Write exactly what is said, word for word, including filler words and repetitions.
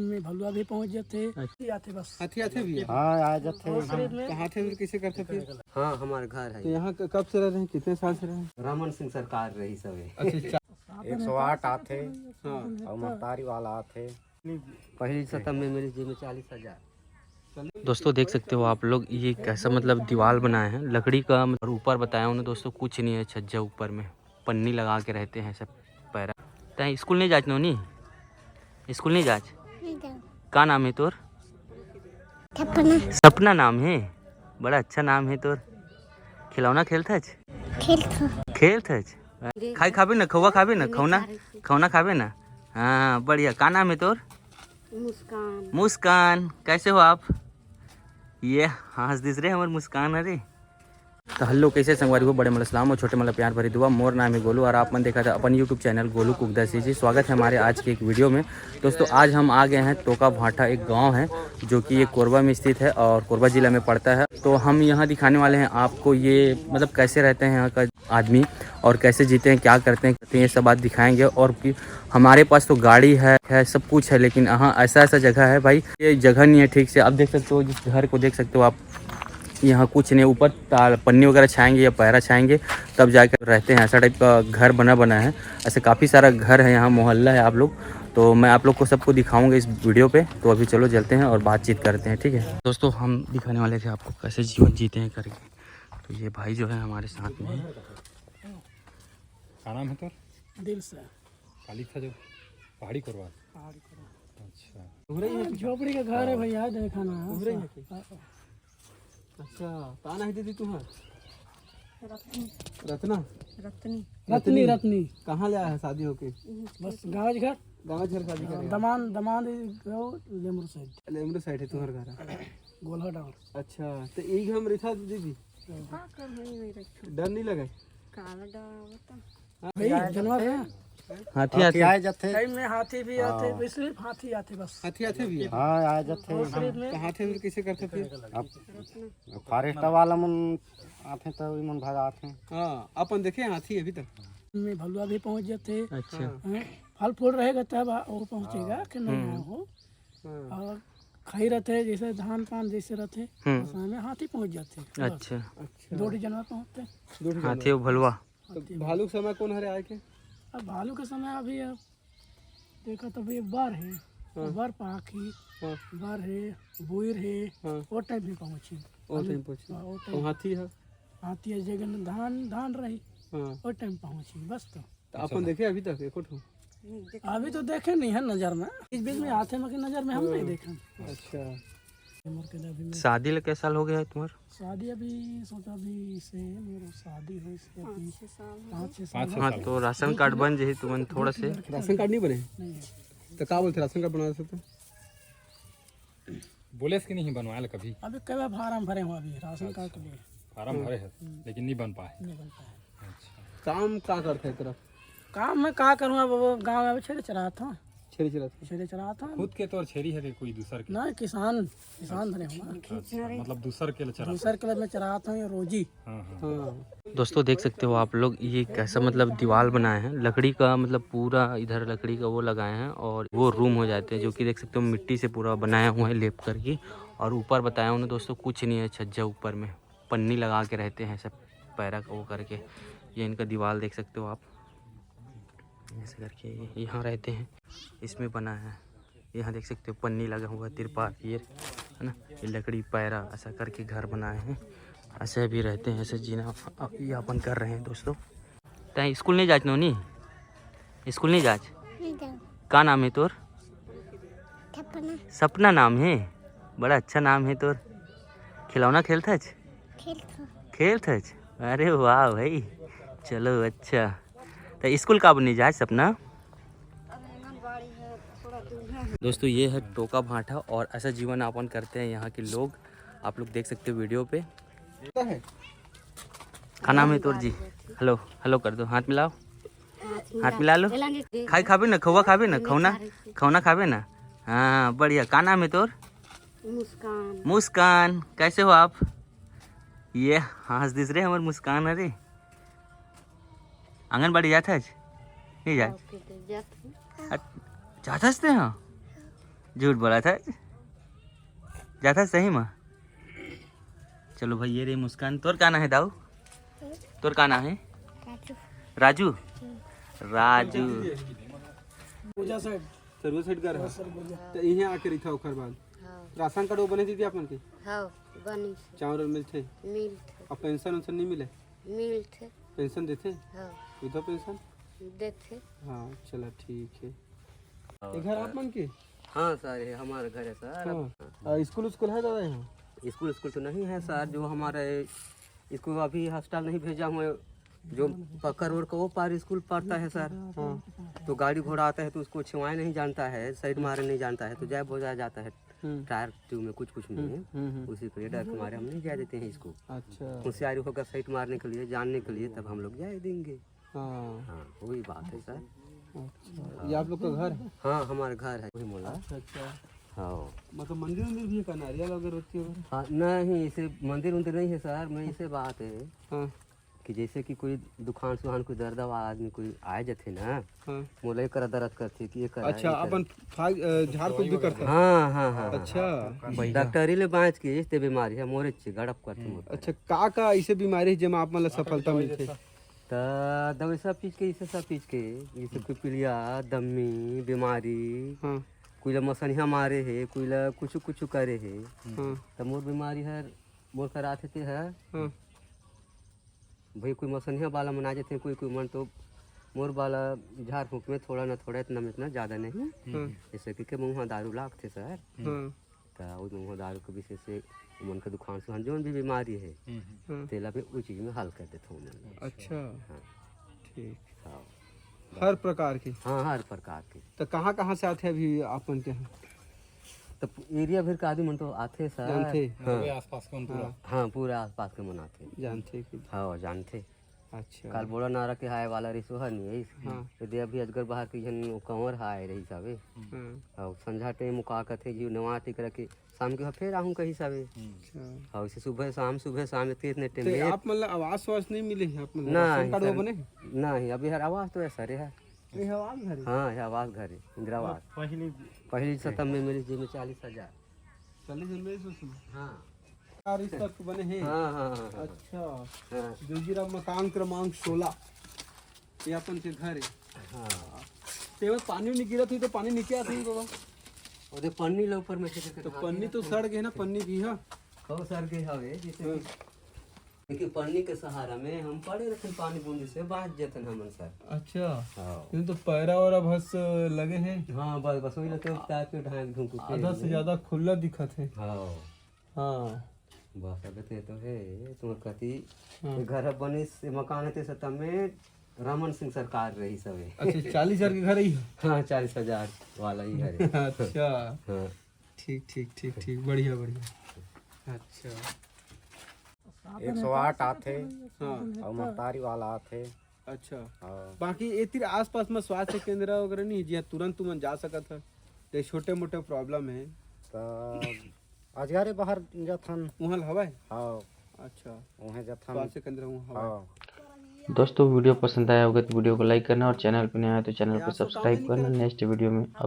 में भलुआ भी पहुंच जाते। अच्छा। आते बस। हाथी आते भी है? हाँ, आ जाते हैं। और शरीर में तो हाथी फिर कैसे करते फिर? हाँ, हमारे घर है। तो यहाँ क-, कब से रह रहे हैं, कितने साल से रहे हैं? रमन सिंह सरकार रही सब। अच्छा, अच्छा। एक सौ आठ आते। हाँ। और महतारी वाला आते। पहली सतम में मेरे जेब में चालीस हजार। दोस्तों, देख सकते हो आप लोग, ये कैसा मतलब दीवार बनाए हैं लकड़ी का। और ऊपर बताया उन्हें दोस्तों, कुछ नहीं है, छज्जा ऊपर में पन्नी लगा के रहते हैं सब पैरा। तैं स्कूल नहीं जाच नोनी? स्कूल नहीं जाच? नहीं जाऊँ। का नाम है तोर? सपना। सपना नाम है। बड़ा अच्छा नाम है तोर। खिलौना खेलथच? खेलथो। खेलथच? खाई खाबे ना, खौवा खाबे ना, खौना? खौना खाबे ना? हाँ, बढ़िया। का नाम है तोर? मुस्कान। मुस्कान, कैसे हो आप? ये हंस दिस रे हमर मुस्कान, अरे। तो हेलो, कैसे संगवारी हो? बड़े मला सलाम और छोटे मला प्यार भरी दुआ। मोर नाम है गोलू और आप मन देखा था अपन YouTube channel Golu Kukda CG. स्वागत है हमारे आज के एक वीडियो में। दोस्तों, आज हम आ गए हैं टोका भाटा, एक गांव है जो कि ये कोरबा में स्थित है और कोरबा जिला में पड़ता है। तो हम यहाँ दिखाने वाले हैं आपको ये, मतलब, कैसे रहते हैं यहाँ का आदमी और कैसे जीते हैं, क्या करते हैं, ये सब बात दिखाएंगे। और कि हमारे पास तो गाड़ी है, है, सब कुछ है, लेकिन यहाँ ऐसा ऐसा जगह है भाई, ये जगह नहीं है ठीक से। अब देख सकते हो, जिस घर को देख सकते हो आप, यहाँ कुछ नहीं, ऊपर ताल पन्नी वगैरह छाएंगे या पैरा छाएंगे, तब जाकर रहते हैं। ऐसा टाइप का घर बना बना है, ऐसे काफ़ी सारा घर है यहाँ, मोहल्ला है आप लोग। तो मैं आप लोग को सबको दिखाऊंगा इस वीडियो पे। तो अभी चलो चलते हैं और बातचीत करते हैं, ठीक है दोस्तों? हम दिखाने वाले थे आपको कैसे जीवन जीते हैं करके। तो ये भाई जो है हमारे साथ में है। का नाम है तोर? दिल से। काली था जो पहाड़ी कोरवा। पहाड़ी कोरवा। अच्छा। उहरे ही है हाँ, कि? झोपड़ी का घर है हाँ। भैया, देखा ना। उहरे ही है कि? हाँ। अच्छा, का नाम है दीदी तुम्हार? रत्नी। रत्ना? रत्नी। रत्नी, रत्नी। कहाँ ले आया है शादी होके? बस गाँव घर। गाँव घर शादी करे हैं। दमान, दमान लेमरू साइड। लेमरू साइड है तुम्हारा घर? गोलहा डांड। अच्छा, तो ई हम रिठा दीदी? का कर है, नहीं रखो। डर नहीं लगे? काला डर आवता। हाँ, भाई, जानवर है। हाथी हाथी आथे। आए जाथे। टाइम में हाथी भी आथे, हाँ। सिर्फ हाथी आथे बस। हाथी आथे भी है? हाँ, आ जाथे। और शरीर में तो हाथी फिर कैसे करथे फिर? अब फॉरेस्ट वाला मन आथे तो मन भगाथे। हाँ, अपन देखे हाथी अभी तक। में भलुआ भी पहुंच जाथे। अच्छा। हाँ। हाँ, फल फूल रहेगा तब आ-, वो पहुंचेगा हाँ। कि नहीं हम्म। हो। हाँ। और खाई रहते हैं, जैसे धान पान जैसे रहते हैं, हम्म। उसमें हाथी पहुंच जाते हैं। बस। अच्छा। अच्छा। दो ठी जानवर पहुंचते हैं। दो ठी हाथी जानवर। और भलुआ। तो हाथी भालू के समय कौन हरे आए के? अब भालू के समय अभी अब देखो तो अभी बर है, हाँ। बर पाखी, हाँ। बर है, बुइर है, हाँ। वो टाइम भी पहुंची। वो अभी टाइम पहुंची। हाँ, वो टाइम। और हाथी है? हाथी है, जगह धान, धान रही, हाँ। वो टाइम पहुंची, बस तो। तो अपन देखे अभी तक एको ठो? नहीं, देखे अभी तो देखे नहीं है नजर में, इस बीच में आथे, मगर नजर में हम नहीं हाँ। देखे। अच्छा। उम्र के अभी मैं शादी ले कै साल हो गया है तुम्हार? शादी अभी सोचा, अभी से मेरा शादी हो इसके अभी पाँच छः साल हो पाँच छः गए। साल। पाँच छः हाँ, साल। तो राशन कार्ड बन जाही तुमन थोड़ा से। राशन कार्ड नहीं बने? नहीं। तो का बोलते राशन कार्ड बना सकते? बोले कि नहीं बनवाए ला कभी? अभी कई बार फार्म भरे हुआ अभी राशन कार्ड के लिए। फार्म भरे है, हम्म। लेकिन नहीं बन पाए। नहीं बन पाए। अच्छा। काम का करते तेरा? काम मैं का करूँ, अब वो गाँव में छेरी चरात हूँ। छेरी चरात हूँ। छेरी चरात हूँ। खुद के तोर छेरी है कि कोई दूसर के? ना, किसान, किसान धरे हुआ। अच्छा, मतलब दूसर के लिए चरात दूसर के लिए मैं चरात हूँ, ये रोजी। हाँ, हाँ। हाँ। दोस्तों, देख सकते हो आप लोग, ये कैसा मतलब दीवार बनाए हैं लकड़ी का, मतलब पूरा इधर लकड़ी का वो लगाए हैं और वो रूम हो जाते हैं, जो कि देख सकते हो मिट्टी से पूरा बनाया हुआ है लेप करके। और ऊपर बताया उन्हें दोस्तों, कुछ नहीं है छज्जा ऊपर में, पन्नी लगा के रहते हैं सब पैरा वो करके। ये इनका दीवार देख सकते हो आप, ऐसे करके यहाँ रहते हैं, इसमें बना है। यहाँ देख सकते हो पन्नी लगा हुआ है, तिरपाल, ये है ना, ये लकड़ी पैरा ऐसा करके घर बनाए हैं। ऐसे भी रहते हैं, ऐसे जीना यापन कर रहे हैं दोस्तों। तैं स्कूल नहीं जाच नोनी? स्कूल नहीं जाच? नहीं जाऊँ। का नाम है तोर? सपना। सपना नाम है? बड़ा अच्छा नाम है तोर। खिलौना खेलथच? खेलथो। खेलथच? अरे वाह भाई, चलो अच्छा। तो स्कूल का नहीं जाए सपना? दोस्तों, ये है टोका भाटा और ऐसा जीवन यापन करते हैं यहाँ के लोग। आप लोग देख सकते हो वीडियो पे। का नाम है तोर जी? हेलो, हेलो कर दो, हाथ मिलाओ। हाथ मिला लो। खाई खाबे ना, खौवा खाबे ना, खौना, खौना खाबे ना। हाँ, बढ़िया। का नाम है तोर? मुस्कान। मुस्कान, कैसे हो आप? ये हंस दिस रे हमर मुस्कान, अरे। आंगनबाड़ी जात हच? नहीं जात? जात हूँ। अ-, जात हच ते हाँ? झूठ बोलत हे, जात हे सही मा। चलो भाई, ये रे मुस्कान, तोर का नाम हे दाऊ? तोर का नाम हे? राजू। राजू। राजू। पूजा सेठ। सरगुजा सेठ घर हे। सरगुजा। त इहें आके रहिथा ओखर बाद। हाँ। राशन कार्ड वो बने दीदी आपन के? हाँ, बनिस हे। चावल मिलथे? मिलथे। अब पेंशन उंशन नहीं मिले? मिलथे। पेंशन देथे? हाँ। विधवा पेंशन? देथे। हाँ, चला ठीक हे। हाँ, ये घर आप मन के? हाँ सर, ये हमारा घर है सर। हाँ। आ, स्कूल उस्कूल है दादा यहाँ? स्कूल स्कूल तो नहीं है सर, जो हमारे स्कूल अभी हॉस्टल नहीं भेजा हुआ, जो पक्का रोड का वो पार स्कूल पड़ता है सर। हाँ। तो गाड़ी घोड़ा आता है तो उसको छिवाए नहीं जानता है, साइड मारे नहीं जानता है, तो जाए बोझा जाता है हम्म। टायर ट्यूब में कुछ कुछ में। हम्म, हम्म, हम्म। उसी के डर के मारे हम नहीं जाए देते हैं इसको। अच्छा। होशियारी होगा साइड मारने के लिए, जानने के लिए, तब हम लोग जाए देंगे। हाँ। हाँ, वही बात है सर। अच्छा, ये आप लोग का घर है? हाँ, हमारा घर है, वही मोला। अच्छा, अच्छा। हाँ। मतलब मंदिर उंदिर भी है का, नारियल अगरबत्ती वगैरह? हाँ, नहीं, इसे मंदिर उंदिर नहीं है सर, मैं इसे बात है हाँ। कि जैसे कि कोई दुकान सुहान, कोई दर्दा वाला आदमी कोई आए जाथे ना, हाँ। मोला ये करा दर्द करथे कि ये करा, अच्छा, ये करा। अपन फाग-, अ, झाड़ फूक भी करथे? हाँ, हाँ, हाँ, हाँ। अच्छा। डॉक्टरी ले बाँच के इस ते बीमारी है, मोरे चे गड़प करथे मोर। अच्छा, का, का ऐसे बीमारी है जेमा आप मन ला सफलता मिलथे? त दवाई सब चीज के, इसे सब चीज के, जैसे कोई पीलिया, दम्मी, बीमारी, हाँ। कोई ला मसनिया मारे हे, कोई ला कुछु कुछु करे हे, हाँ। त मोर बीमारी हर, मोर करा आथे ते हर। हाँ। भाई कोई मसनिया वाला मन आ जाथे, कोई कोई मन तो मोर वाला झाड़ फूक में थोड़ा ना थोड़ा, इतना में इतना ज्यादा नहीं। हाँ। जैसे कि के मुँह दारू लागथे सर। हाँ। त ओ मुँह दारू के विशेष से मन के दुकान से जोन भी बीमारी है, हम्म। हाँ। तेला भी उस चीज में हल कर देथे ओमन। अच्छा। हाँ। ठीक। हाँ। हर प्रकार के? हाँ, हर प्रकार के। त कहाँ, कहाँ से आथे अभी आप मन के यहाँ? त एरिया भर के आदमी मन तो आथे सर। जानथे? हाँ। पूरे आसपास के मन पूरा? हाँ। हाँ, पूरे आसपास के मन आथे। जानथे कि? हाँ, जानथे। अच्छा। काल बोड़ा नारा के हाय वाला रिसो हर नहीं है। हाँ। यदि अभी अजगर बाहर के झन वो कंवर हाय रही सावे। हाँ। और संझा टाइम का कथे जी नवा टिकरा के शाम के फिर आहूँ कही सावे। अच्छा। और इसे सुबह शाम, सुबह शाम इतने, इतने टाइम तो में। आप मतलब आवास वास नहीं मिले है आप मतलब ना, राशन कार्ड वो सर, बने? नहीं, अभी हर आवास तो ऐसा रे है। ये आवास घर है? हाँ, ये आवास घर है, इंदिरा आवास। पहली पहली सतम में मिली जेमे चालीस हजार। चालीस हजार में इसमें? हाँ। चार इस तक बने हैं? हाँ, हाँ, हाँ, हाँ। अच्छा। हाँ। जोगीराम मकान क्रमांक सोलह, ये अपन के घर है। हाँ। तेमे पानी नहीं गिरा थी तो पानी नीचे आते ही बाबा। और देख पन्नी ला ऊपर में से करके तो ढाल पन्नी दिया। तो सड़ गए ना, पन्नी भी है। कहो सड़ गए हवे, जैसे हाँ। कि लेकिन पन्नी के सहारा में हम पड़े रहथन, पानी बूंदी से बाँच जथन हमन सर। अच्छा। हाँ। ये तो पैरा वैरा बस लगे हैं। हाँ, बस, बस वही लगते हैं, टाइप के ढांक ढूंक के आधा से ज्यादा खुला दिखत है। हाँ। हाँ। बस, अब ते तो है, तुम्हार कति हाँ। ये घर बनिस, ये मकान है, ते सतम में रमन सिंह सरकार रही सबे। अच्छा, चालीस हजार के घर ही है? हाँ, चालीस हजार वाला ही घर है। अच्छा। हाँ। ठीक, ठीक, ठीक, ठीक, बढ़िया, बढ़िया। अच्छा। एक सौ आठ आथे हाँ। और महतारी वाला आथे। अच्छा। हाँ। बाकी ए तीर आसपास में स्वास्थ्य केंद्र वगैरह नहीं, जिहाँ तुरंत तुमन जा सकत ह, जैसे छोटे मोटे प्रॉब्लम है? त अजगारे बाहर जाथन। उहाँ ल हवय? हाँ। अच्छा। उहें जाथन। स्वास्थ्य केंद्र उहाँ हवय? हाँ। दोस्तों, वीडियो पसंद आया होगा तो वीडियो को लाइक करना और चैनल पर नया है तो चैनल को सब्सक्राइब करना। नेक्स्ट वीडियो में